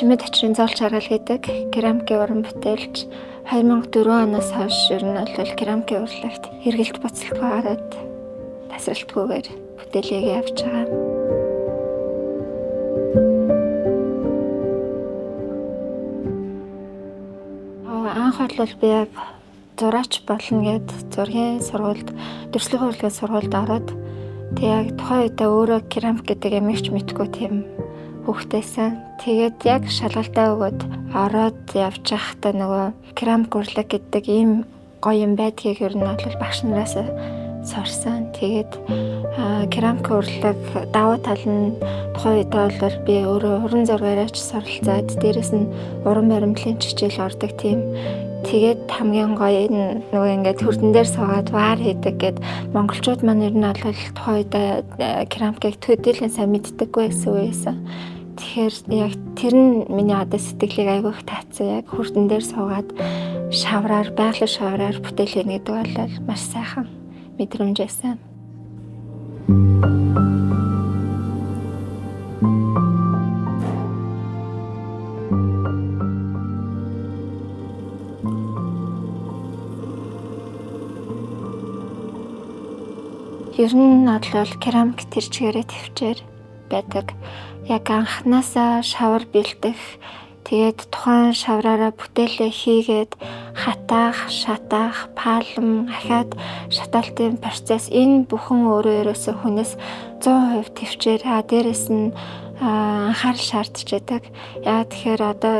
Чимээ тачрын зоол чаргал гэдэг керамикийн уран бүтээлч 2004 оноос хойш ер нь бол керамикийн урлагт хэрэгэлт буцалтгүй гараад тасралтгүйгээр бүтээлийг явж байгаа. Анх бол би яг зураач болно гэд зургийн сургуульд, дүрслэлийн урлагийн сургуульд ороод тэг яг тухайн үедээ өөрөө керамик гэдэг юм ч мэдэхгүй тийм хүүхдээсэн. Тэгээд яг шалгалтаа өгөөд ороод явж байхдаа нөгөө керамик урлаг гэдэг ийм гоё юм байдгийг ер нь бол багш нараас сурсан. Тэгээд керамик урлаг давуу тал нь тухайн үедээ бол би өөрөө уран зургаараа ч суралцаад дээрэс нь уран баримтлалын хичээл ордог тийм. Тэгээд хамгийн гоё нь нөгөө ингээд хөрдөн дээр суугаад вар хийдэг гэд монголчууд маань ер нь бол тухайн үедээ керамикийг төдийлөн сайн мэддэггүй байсан үе байсан. Тэгэхээр яг тэр нь миний одоо сэтгэлийг айгүй их таацсан. Яг хөрдөн дээр суугаад шавраар, байгалийн шавраар бүтээл хийнэ гэдэг бол маш сайхан мэдрэмж байсан. Ер нь бол керамик тэр чигээрээ төвчээр байдаг. Яг анхнаасаа шавар бэлдэх, тэгээд тухайн шавраараа бүтээлээ хийгээд хатаах, шатаах, палм, ахиад шатаалтын процесс энэ бүхэн өөрөө ерөөсөө хүнээс 100% төвчээр, дээрэс нь анхаарал шаардж байдаг. Яа тэгэхээр одоо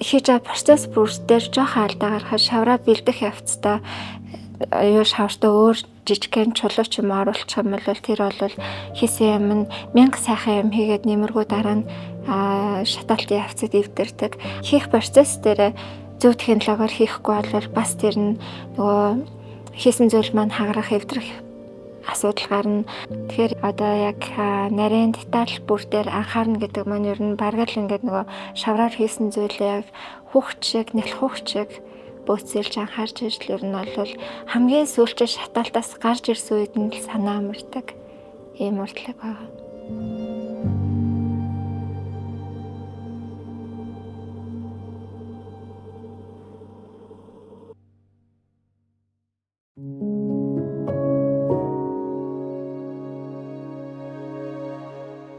хийж байгаа процесс бүр дээр жоохон алдаа гаргахад шавраа бэлдэх явцдаа юу шавртаа өөр жижигхэн чулуу ч юм оруулчих юм бол тэр бол хийсэн юм нь мянга сайхан юм хийгээд нэмэргүй дараа нь шатаалтын явцад эвдэрдэг. Хийх процесс дээр зөв технологиор хийхгүй бол бас тэр нь нөгөө хийсэн зүйл маань хагарах, эвдрэх асуудал гарна. Тэгэхээр одоо яг нарийн деталь бүр дээр анхаарна гэдэг маань ер нь бараг л ингээд нөгөө шавраар хийсэн зүйлээ яг хүүхд шиг, нялх хүүхд шиг бөөцөлж анхаарч ижил ер нь бол хамгийн сүүлчийн шатаалтаас гарч ирсэн үед нь л санаа амардаг ийм урдлаг байгаа.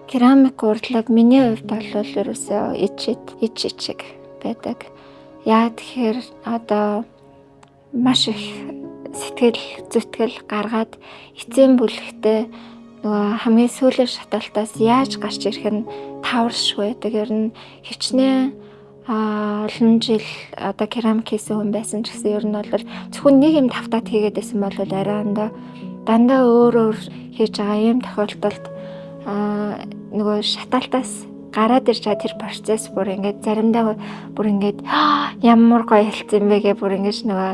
Керамик урлаг миний хувьд бол ерөөсөө ид шид байдаг. Яа тэгэхээр одоо маш их сэтгэл зүтгэл гаргаад эцсийн бүлэгтээ нөгөө хамгийн сүүлийн шатаалтаас яаж гарч ирэх нь таваршгүй байдаг. Ер нь хичнээн олон жил одоо керамик хийсэн хүн байсан ч гэсэн ер нь бол зөвхөн нэг юм тавтаад хийгээд байсан бол арай ондоо дандаа өөр өөр хийж байгаа ийм тохиолдолд нөгөө шатаалтаас гараад ирж байгаа тэр процесс бүр ингээд заримдаа бүр ингээд ямар гоё хэлсэн бэ гэ бүр ингэж нөгөө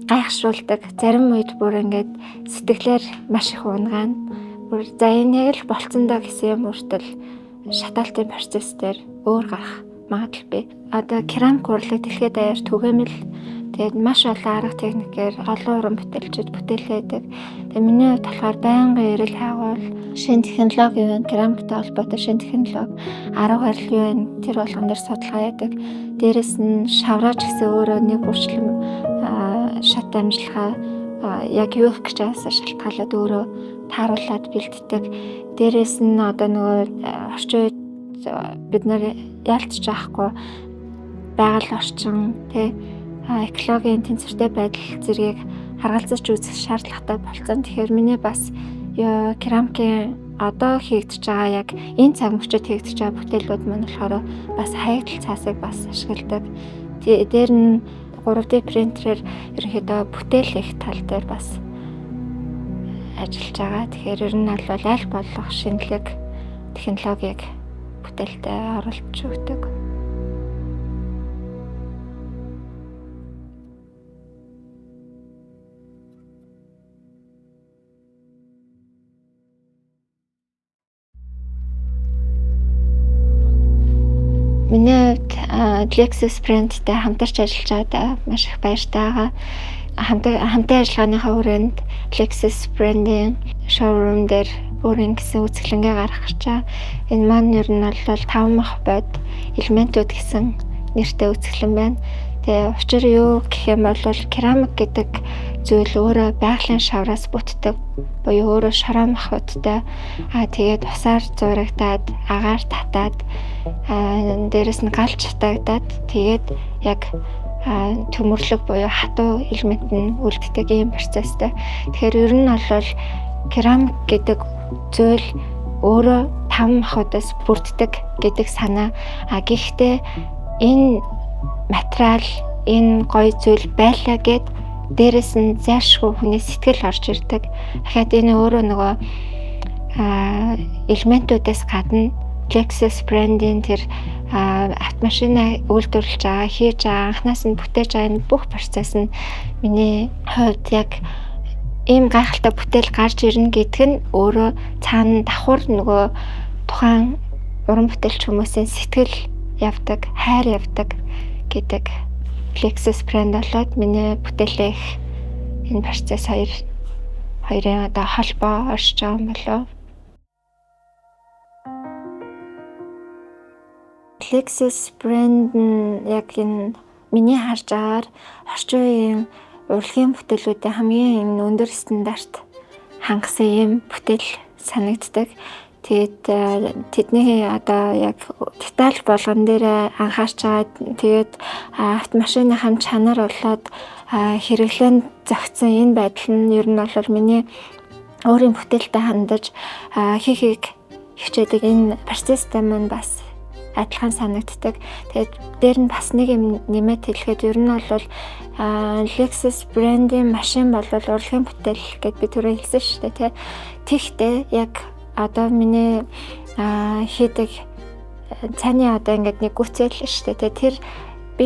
гайхшруулдаг. Зарим үед бүр ингээд сэтгэлээр маш их унгаана. Бүр за энэ яг л болцсон доо гэсэн юм хүртэл шатаалтын процесс дээр өөр гарах магадлал бий. Одоо керамик урлаг дэлхийд даяар түгээмэл, тэгээд маш олон арга техникээр олон уран бүтээлчид бүтээлээдэг. Тэгээд миний хувьд болохоор байнгын эрэл хайгуул, шинэ технологи юу вэ? Керамиктай холбоотой шинэ технологи, арга барил юу вэ? Тэр болгон дээр судалгаа яадаг. Дээрэс нь шавраач гэсэн өөрөө нэг бүрчлэн шат амжилгаа яг юу их гэж байгаас шалтгаалаад өөрөө тааруулаад бэлддэг. Дээрэс нь одоо нөгөө орчин үед бид нар яалтч яахгүй байгаль орчин тий экологийн тэнцвэртэй байдал зэргийг харгалзаж үзэх шаардлагатай болсон. Тэгэхээр миний бас керамикийн одоо хийгдэж байгаа яг энэ цаг мөчид хийгдэж байгаа бүтээлүүд маань болохоор бас хаягдал цаасыг бас ашигладаг. Дээр нь 3D принтерээр ерөнхийдөө бүтээл их тал дээр бас ажиллаж байгаа. Тэгэхээр ер нь бол аль болох шинэлэг технологиг бүтээлдээ оруулж өгдөг. Миний хувьд Lexus брендтэй хамтарч ажиллаж байгаадаа маш их баяртай байгаа. Хамтын ажиллагааныхаа хүрээнд Lexus брендийн шоурум дээр Өөр ингэсэн үзэсгэлэнгээ гаргах гэж байгаа. Энэ маань ер нь бол 5 мах бод элементүүд гэсэн нэртэй үзэсгэлэн байна. Тэгээ учир юу гэх юм бол керамик гэдэг зүйл өөрөө байгалийн шавраас бүтдэг буюу өөрөө шороо махбодтой. Тэгээд усаар зурагдаад, агаар татаад, дээрэс нь галж шатагдаад тэгээд яг төмөрлөг буюу хатуу элемент нь үлддэг ийм процесстэй. Тэгэхээр ер нь бол керамик гэдэг зүйл өөрөө 5 махбодоос бүрддэг гэдэг санаа. Гэхдээ энэ материал, энэ гоё зүйл байлаа гэд дээрэс нь зайлшгүй хүний сэтгэл орж ирдэг. Дахиад энэ өөрөө нөгөө элементүүдээс гадна Lexus брендийн тэр автомашина үйлдвэрлэж байгаа, хийж байгаа, анханаас нь бүтээж байгаа энэ бүх процесс нь миний хувьд яг ийм гайхалтай бүтээл гарч ирнэ гэдг нь өөрөө цаана давхар нөгөө тухайн уран бүтээлч хүмүүсийн сэтгэл явдаг, хайр явдаг гэдэг Lexus брэнд болоод миний бүтээлээ их энэ процесс хоёрын одоо холбоо оршиж байгаа юм болов. Lexus брэнд нь яг энэ миний харж байгаагаар орчин үеийн урлагийн бүтээлүүдийн хамгийн өндөр стандарт хангасан ийм бүтээл санагддаг. Тэгээд тэдний одоо яг деталь болгон дээр анхаарч байгаа. Тэгээд автомашиныхаа чанар болоод хэрэглээнд зохицсон энэ байдал нь ер нь бол миний өөрийн бүтээлтэй хандаж хийхийг хичээдэг энэ процесстэй маань бас адилхан санагддаг. Тэгээд дээр нь бас нэг юм нэмээд хэлэхэд ер нь бол Lexus брендийн машин бол урлагийн бүтээл гэд би түрүү хэлсэн шүү дээ, тий. Тэгэхдээ яг одоо миний хийдэг цааны одоо ингээд нэг гүцэл шүү дээ, тий. Тэр би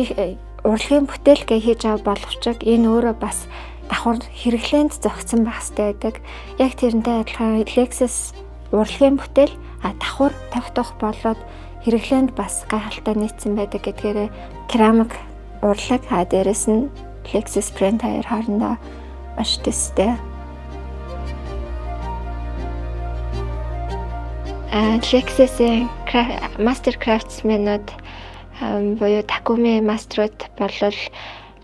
урлагийн бүтээл гэж хийж байгаа боловч энэ өөрөө бас давхар хэрэглээнд зохицсон байх хэрэгтэй байдаг. Яг тэрнтэй адилхан Lexus урлагийн бүтээл давхар тогтоох болоод хэрэглээнд бас гайхалтай нийцсэн байдаг гэдгээрээ керамик урлаг дээрэс нь Lexus брэнд хоёр хоорондоо маш төстэй. Lexus-ийн master craftsman-ууд буюу Takumi мастерууд болвол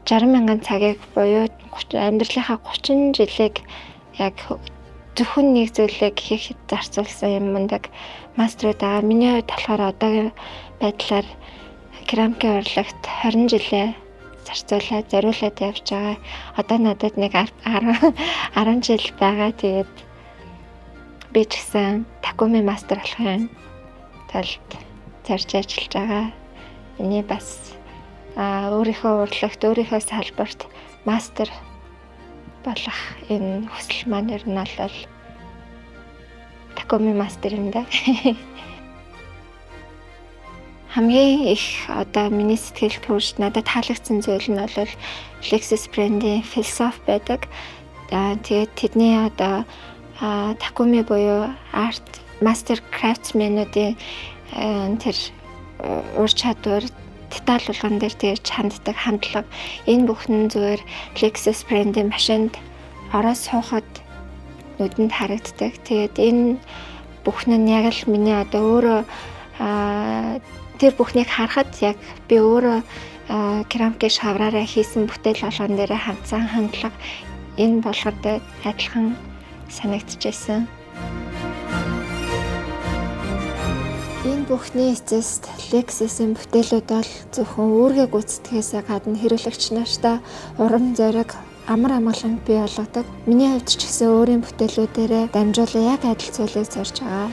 60 мянган цагийг буюу амьдралынхаа 30 жилийг яг зөвхөн нэг зүйлийг хийхэд зарцуулсан юм мундаг мастерууд байгаа. Миний хувьд болохоор одоогийн байдлаар керамикийн урлагт 20 жилээ зарцуулаад зориулаад явж байгаа. Одоо надад нэг 10 жил байгаа. Тэгээд би ч гэсэн Takumi мастер болохын тулд зорж ажиллаж байгаа. Миний бас өөрийнхөө урлагт, өөрийнхөө салбарт мастер болох энэ хүсэл маань ер нь бол Takumi мастер юм да. Хамгийн их одоо миний сэтгэл төрж надад таалагдсан зүйл нь бол Lexus брендийн философи байдаг. Тэгээд тэдний одоо Takumi буюу art master craftsman-уудын тэр ур чадвар деталь болгон дээр тэгж ханддаг хандлага энэ бүхэн зүгээр Lexus брендийн машинд ороод суухад нүдэнд харагддаг. Тэгээд энэ бүхэн нь яг л миний одоо өөрөө тэр бүхнийг харахад яг би өөрөө керамикийн шавраараа хийсэн бүтээл болгон дээр хандсан хандлага энэ болгонтой адилхан санагдчихсэн. Энэ бүхний эцэст Lexus-ийн бүтээлүүд бол зөвхөн үүргээ гүйцэтгэхээсээ гадна хэрэглэгч нартай урам зориг, амар амгаланг бий болгодог. Миний хувьд ч гэсэн өөрийн бүтээлүүдээрээ дамжуулан яг адил зүйлийг зорж байгаа.